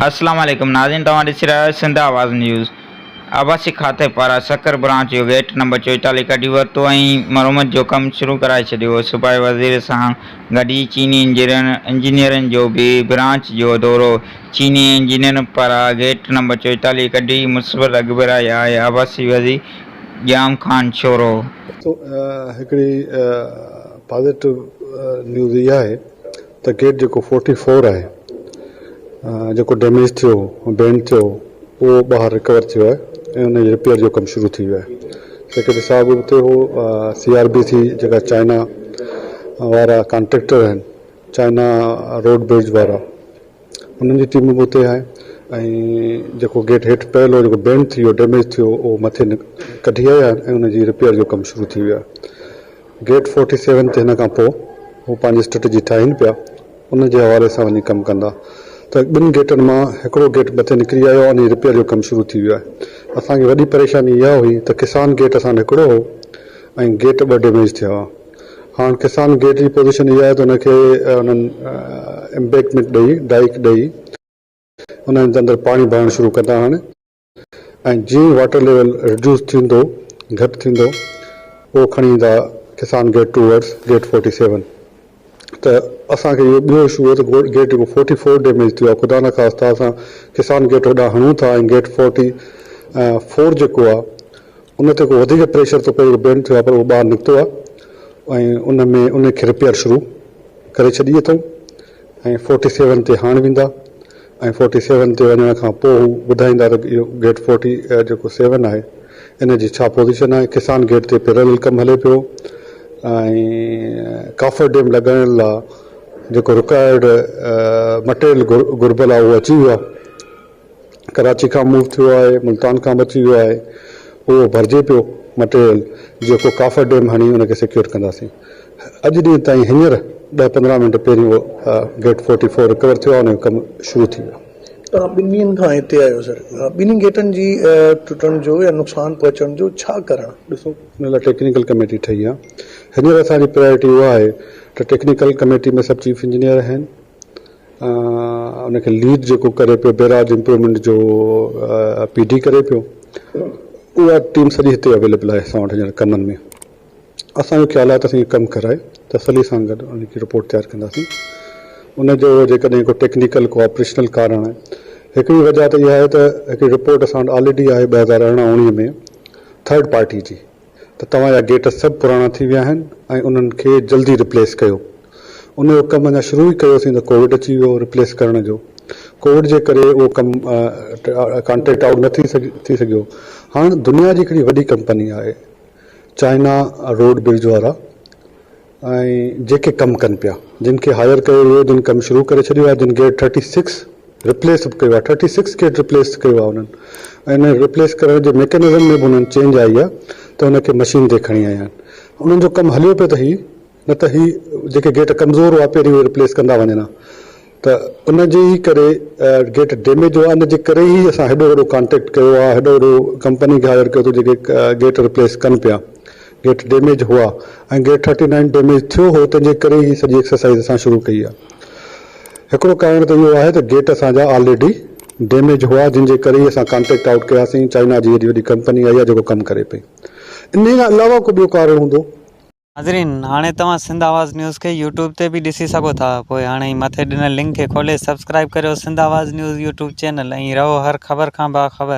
السلام عليڪم ناظرين توهان ڏسي رهيا آهيو سنڌ آواز نيوز آباسي کاتي پاران سکر برانچ جو گيٽ نمبر 44 ڪڍي ورتو ۽ مرمت جو ڪم شروع ڪرائي ڇڏيو صوبائي وزير سان گڏجي چيني انجنيئرن جو به برانچ جو دورو چيني انجنيئرن پاران گيٽ نمبر 44 ڪڍي مثبت اڳڀرائي آهي آباسي وزير ڄام خان شورو. هڪڙي پازيٽو نيوز اها آهي ته گيٽ جيڪو فورٽي فور آهي جيڪو ڊيميج ٿيو هو بينڊ ٿيو هو اهو ٻاهر رڪور ٿيو آهي ۽ ان جي رپيئر جو ڪم شروع ٿي ويو آهي سيڪريٽري صاحب به اتي هو سي آر بي سي جيڪا چائنا وارا ڪانٽريڪٽر آهن چائنا روڊ برج وارا انهن جي ٽيم به اتي آهي ۽ جيڪو گيٽ هيٺ پيل هو جيڪو بينڊ ٿي ويو ڊيميج ٿيو اهو مٿي ڪڍي آيا آهن ۽ ان جي رپيئر جو ڪم شروع ٿي ويو آهي گيٽ فورٽي سيون تي هن کان پوء هو پنهنجي اسٽريٽجي ٺاهين پيا ان جي حوالي سان وڃي ڪم ڪندا ته ٻن گيٽن مان هڪڙو گيٽ مٿي نڪري آيو آهي ان جي رپيئر جو ڪم شروع ٿي ويو آهي اسان کي وڏي پريشاني اها هئي ته ڪسان گيٽ اسان وٽ هڪڙو هو ۽ گيٽ ٻه ڊيميج ٿيا هئا هاڻ ڪسان گيٽ جي پوزيشن اها آهي ته ان کي انهن امبيڪمينٽ ڏئي ڊائيڪ ڏئي ان اندر پاڻي ڀرڻ شروع ڪندا هاڻي ۽ جيئن ئي واٽر ليول رڊيوس ٿيندو، گهٽ ٿيندو، اهو کڻي ايندا Kissan gate towards gate forty seven ته اسان کي اهو ٻيو اشو هو ته گيٽ جيڪو فورٽي فور ڊيميج ٿيو آهي خدا نخواسته اسان ڪسان گيٽ هوڏانهن هڻون ٿا ۽ گيٽ فورٽي فور جيڪو آهي ان تي ڪو وڌيڪ پريشر ٿو پئي جيڪو بينڊ ٿيو آهي پر اهو ٻاهر نڪتو آهي ۽ ان ۾ ان کي رپيئر شروع ڪري ڇڏي اٿئون ۽ فورٽي سيون تي هاڻ ويندا ۽ فورٽي سيون تي وڃڻ کان پوء هو ٻڌائيندا ته اهو گيٽ فورٽي جيڪو سيون آهي ان جي ڇا پوزيشن آهي ڪسان گيٽ تي پيرلل ڪم هلي پيو ۽ ڪافر ڊيم لڳائڻ لا جيڪو رڪوائرڊ مٽيريل گهربل آهي اهو اچي ويو آهي ڪراچي کان موو ٿيو آهي ملتان کان به اچي ويو آهي اهو ڀرجي پيو مٽيريل جيڪو ڪافر ڊيم هڻي ان کي سيڪيور ڪنداسين اڄ ڏينهن تائين هينئر ڏهه 15 منٽ پهرين اهو گيٽ فورٽي فور رڪور ٿيو آهي ان جو ڪم شروع ٿي ويو. توهان ٻن ڏينهن کان هتي آهيو سر ٻنهي گيٽن جي ٽٽڻ جو يا نقصان پهچڻ جو ڇا ڪارڻ؟ ڏسو ان لاء ٽيڪنيڪل ڪميٽي ٺهي آهي هينئر اسان جي پرائرٽي اها آهي ته ٽيڪنيڪل ڪميٽي ۾ سڀ چيف انجنيئر آهن ان کي ليڊ جيڪو ڪري پيو بيراج امپروومينٽ جو پي ڊي ڪري پيو اها ٽيم سڄي هتي اويليبل آهي اسان وٽ هينئر ڪمن ۾ اسان جو خيال آهي ته اسين ڪم ڪرائي تسلي سان گڏ ان جي رپورٽ تيار ڪنداسين ان جو جيڪڏهن ڪو ٽيڪنيڪل ڪو آپريشنل ڪارڻ آهي هڪڙي وجه ته اها آهي ته هڪڙي رپورٽ اسان وٽ آلريڊي آهي 2018 19 ۾ ٿرڊ پارٽي جي ته توهان جا گيٽ سڀ پراڻا ٿي ويا آهن ۽ انهن کي جلدي رپليس ڪيو. ان جو ڪم اڃا شروع ئي ڪيوسين ته ڪووڊ اچي ويو رپليس ڪرڻ جو. ڪووڊ جي ڪري اهو ڪم ڪانٽريڪٽ آئوٽ نه ٿي ٿي سگهيو. هاڻ دنيا جي هڪڙي وڏي ڪمپني آهي چائنا روڊ برج وارا ۽ جيڪي ڪم ڪن پيا جن کي هائر ڪيو ويو جن ڪم شروع ڪري ڇڏيو آهي جن گيٽ ٿرٽي سڪس رپليس به ڪيو آهي ٿرٽي سڪس گيٽ رپليس ڪيو آهي انهن ۽ ان رپليس ڪرڻ جي ميڪنزم ۾ به انهن چينج آئي آهي ته ان کي مشين تي کڻي آيا آهن انهن جو ڪم هليو پيو ته هي نه ته هي جيڪي گيٽ ڪمزور هئا پهرين اهي رپليس ڪندا وڃن ها ته ان جي ئي ڪري گيٽ ڊيميج هئا ان جي ڪري ئي اسان هيڏو وڏو ڪانٽريڪٽ ڪيو آهي هيڏو وڏو ڪمپني کي هائر ڪيو ته جيڪي گيٽ رپليس ڪن پيا گيٽ ڊيميج هئا ۽ گيٽ ٿرٽي نائن ڊيميج ٿيو هو تنهن جي ڪري هي سڄي ايڪسرسائز اسان شروع ڪئي آهي هڪڙو ڪارڻ ته اهو آهي ته گيٽ اسان جا آلريڊي ڊيميج هئا جن جي ڪري ئي اسان ڪانٽريڪٽ آئوٽ ڪياسين چائنا جي هيڏي وڏي ڪمپني آئي آهي جيڪو ڪم ڪري پئي انهي کان علاوه ڪو ٻيو ڪارڻ هوندو. ناظرين هاڻي توهان سنڌ آواز نيوز کي يوٽيوب تي به ڏسي سگهو ٿا پوء هاڻي ئي مٿي ڏنل لنڪ کي کولي سبسڪرائيب ڪريو Sindh Awaz news YouTube channel ۽ رهو هر خبر کان باخبر.